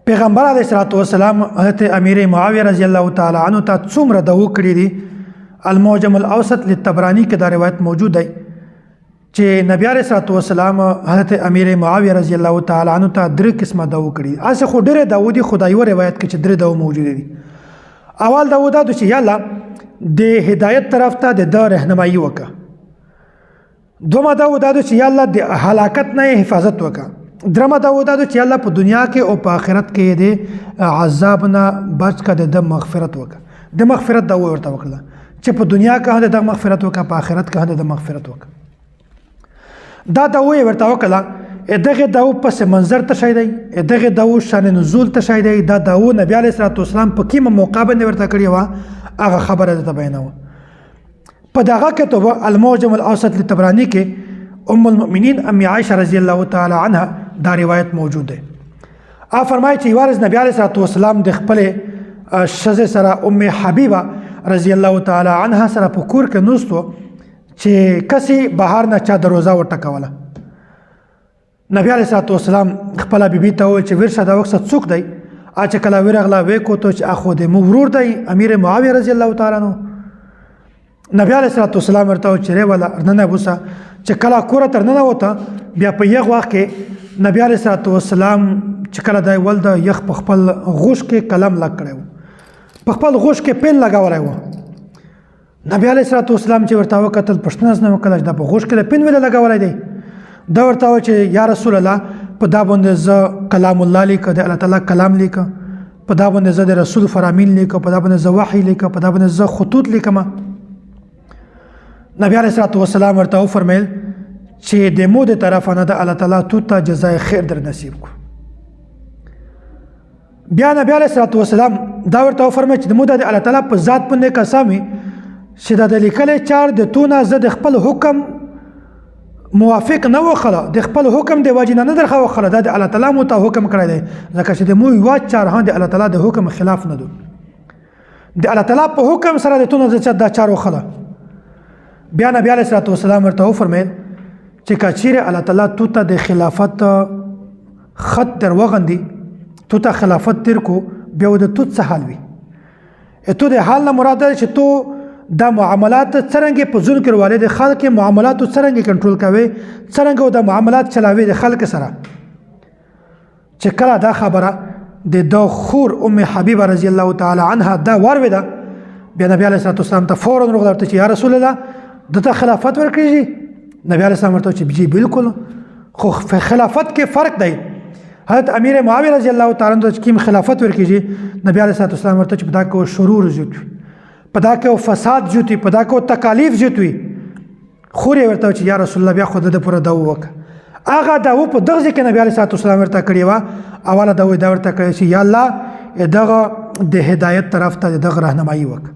پیغمبر علیه الصلاۃ والسلام حضرت امیر معاویه رضی الله تعالی عنہ ته څومره دعوه کړې دي. المعجم الاوسط للطبراني کې دا روایت موجود دی چې نبی علیه الصلاۃ والسلام حضرت امیر معاویه رضی الله تعالی عنہ ته درې قسمه دعوه کړې. اسه خو ډېره دعوه دي، خدای یو روایت کې چې درې دعوه موجود دي. اول دعوه دا چې یا الله د هدایت طرف ته د رهنمایي وکړه. دومه دا ودا چې یا الله د هلاکت نه حفاظت وکړه. درمه دا ودا چې الله په دنیا کې او په آخرت کې دې عذاب نه بچ کړه، د مغفرت وکړه. د مغفرت دا ورته وکړه چې په دنیا کې هم د مغفرت وکړه، په آخرت کې هم د مغفرت وکړه. دا دا وی ورته وکړه. دغه داو پس منظر ته شي دی، دغه داو شان نزول ته شي دی. دا داو نبی علیه الصلاۃ والسلام په کومه موقع باندې ورته کړی و، هغه خبره ده بیانوه. په دغه کتاب المعجم الاوسط للطبراني کې ام المؤمنین ام عائشه رضی الله تعالی عنها دا روایت موجود دی. ا فرمایي چې وارث نبی علیه الصلاۃ والسلام د خپل شزه سره ام حبیبه رضی الله تعالی عنها سره په کور کې نوستو چې کسي بهر نه چا دروازه وټکوله. نبی علیه الصلاۃ والسلام خپل بیبي ته وویل چې ورشه دا وخت څوک دی؟ چې کله ورغله وې کوته چې اخو د مو ورور دی امیر معاویه رضی الله تعالی عنہ. نبی علیه الصلاۃ والسلام ورته چې ری ولا ننه بوسه. چې کله کور تر ننه وته بیا په یغ وخت کې نبی علیه الصلاۃ والسلام چې کله دی ول د یخ په خپل غوښ کې قلم لګ کړی و، په خپل غوښ کې پیل لګولی و. نبی علیه الصلاۃ والسلام چې ورته وکتل پوښتنه نه وکړه چې دا په غوښ کې د پین ویله لګولی دی. دا ورته وویل چې یا رسول الله په دا باندې زه کلام الله لیکه، د الله تعالی کلام لیکه، په دا باندې زه د رسول فرامین لیکه، په دا باندې زه وحی لیکه، په دا باندې زه خطوط لیکم. نبی علیه الصلاۃ والسلام ورته وفرمایل چې د مو د طرفه نه د الله تعالی تو ته جزای خیر در نصیب کو. بیا نبی علیه الصلاۃ والسلام دا ورته وفرمایل چې د مو د الله تعالی په ذات باندې قسم چې دا د لیکلې چار د تونه زه د خپل حکم موافق نه وخله، د خپل حکم د وجې نه نه درخه وخله، دا د الله تعالی مو ته حکم کړی دی، ځکه چې د مو یوه چار هم د الله تعالی د حکم خلاف نه دی. د الله تعالی په حکم سره د تونه زه دا چار وخله. بیا نبی علیه الصلاۃ والسلام ورته وفرمایل چې که چیرې الله تعالی تو ته د خلافت خط در وغندي، تو ته خلافت تیر کو، بیا د تو څه حال وي؟ ته د حال نه مراد ده چې تو دا معاملات څرنګه په ځون کې والي د خلک معاملاتو څرنګه کنټرول کوي، څرنګه دا معاملات چلاوي د خلک سره. چې کله دا خبره د د خور ام حبیبه رضی الله تعالی عنها دا ورویده، بیا نبی علیه الصلاۃ والسلام ته فورا ورغله ورته چې یا رسول الله دته خلافت ورکړي. نبی علیه السلام ورته چې جی بالکل، خو خلافت کې فرق دی. حضرت امیر معاویه رضی الله تعالی عنہ چې کوم خلافت ورکړي، نبی علیه الصلاۃ والسلام ورته چې په دا کې شرور زیات وي، په دا کې فساد زیات وي، په دا کې تکالیف زیات وي. خور یې ورته چې یا رسول الله بیا خو د پوره دعوه وکړه. هغه دعوه په دغه ځای کې نبی علیه الصلاۃ والسلام ورته کړې وه. اوله دعوه دا ورته کړې چې یا الله دغه د هدایت طرف ته دغه رهنمایي وکړه.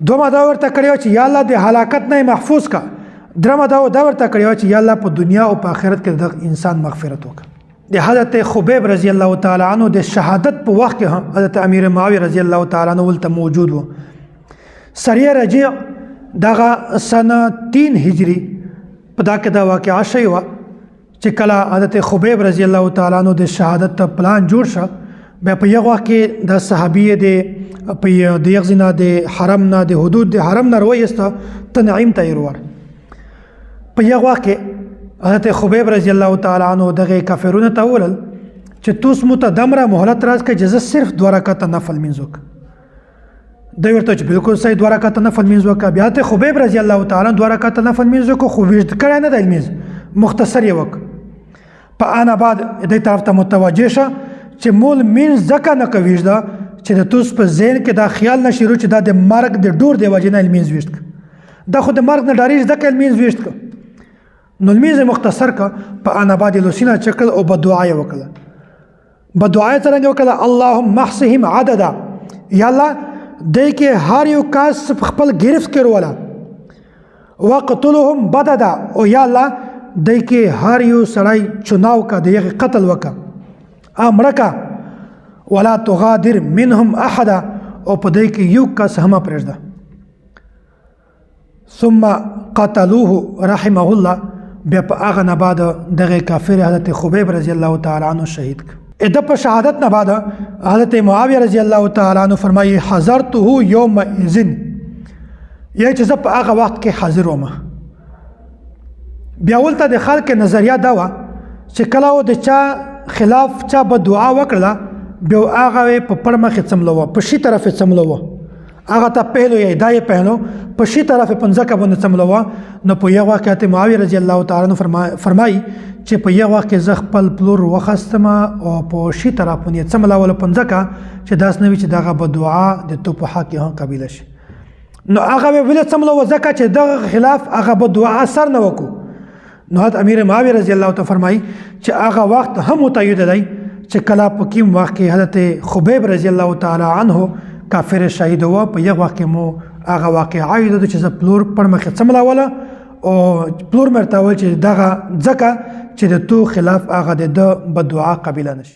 دومه دا ورته کړې وه چې یا الله د هلاکت نه محفوظ کړه. درمه دا دا ورته کړې وه چې یا الله په دنیا او په آخرت کې دغه انسان مغفرت وکړه. د حضرت خبیب رضی الله تعالی عنہ د شهادت په وخت کې هم حضرت امیر معاویه رضی الله تعالی عنہ ولته موجود و. سریه رجیع دغه سنه 3 هجری په دا کې دا واقعه شوې وه چې کله حضرت خبیب رضی الله تعالی عنہ د شهادت ته پلان جوړ شو، بیا په یو وخت کې د صحابي د په د یغزنا د حرم نه د حدود د حرم نه رويسته تنعیم ته ورور. په یو وخت کې حضرت خبیب رضی الله تعالی عنہ دغه کافرونو ته وویل چې توس مو ته دمره مهلت راز کړئ چې زه صرف 2 رکعته نفل مینځ وکړم. دی ورته چې بالکل صحیح 2 رکعته نفل مینځ وکړه. بیا ته خبیب رضی الله تعالی 2 رکعته نفل مینځ وکړه، خو ویشت کړی نه دی لمونځ، مختصر یې وکړ. په آن بعد دې طرف ته متوجه شه چې مول مینځ ځکه نه کوي ده چې د توس په ذهن کې دا خیال نه شروع چې دا د مرګ د ډور دی وجې نه لمونځ ویشت کړ، دا خو د مرګ نه ډارېږي ځکه لمونځ ویشت کړ. نو لمونځ یې مختصر کړ، په آن بعد یې لوسینه چکل او بدعا یې وکړه. بدعا یې څرنګه وکړه؟ اللهم احصهم عددا، یا الله دی کې هر یو کس خپل گرفت کې وروله، وقتلهم بددا، او یا الله دی کې هر یو سړی چناو کا، د یغې قتل وکړه امرکا، ولا تغادر منهم احدا، او په دې کې یو کس هم پرېږده. ثم قتلوه رحمه الله، بیا په هغه نه بعد دغه کافر حضرت خبیب رضی الله تعالی عنہ شهید کړ. د په شهادت نه بعد حضرت معاویه رضی الله تعالی عنہ فرمایي حضرته یوم اذن، یا چې زه په هغه وخت کې حاضر وم. بیا ولته د خلک نظریه دا وه چې کله و د چا خلاف چا به دعا وکړه، بیا هغه په پړ مخې څملوه، په شي طرف یې څملوه، هغه ته پهلو یې دا یې پهلو په شي طرف په ځکه باندې څملوه. نو په یو وخت کې معاویه رضی الله تعالی عنہ فرمایي چې په یو وخت کې زه خپل پلور وخستم او په شي طرف باندې څملول په ځکه چې داس نه وي چې دغه به دعا د تو په حق هم قبیله شي. نو هغه ویل څملوه ځکه چې دغه خلاف هغه به دعا اثر نه وکړو. نو حضرت امیر معاویه رضی الله تعالی فرمایي چې هغه وخت هم متعید دی چې کله په کوم وخت کې حضرت خبیب رضی الله تعالی عنہ کافر شهید و، په یو وخت کې مو هغه واقعه یاد چې زه پلور پر مخ څملاوله او پلور مرته ویل چې دغه ځکه چې د تو خلاف هغه د بدعا قبیله نشي.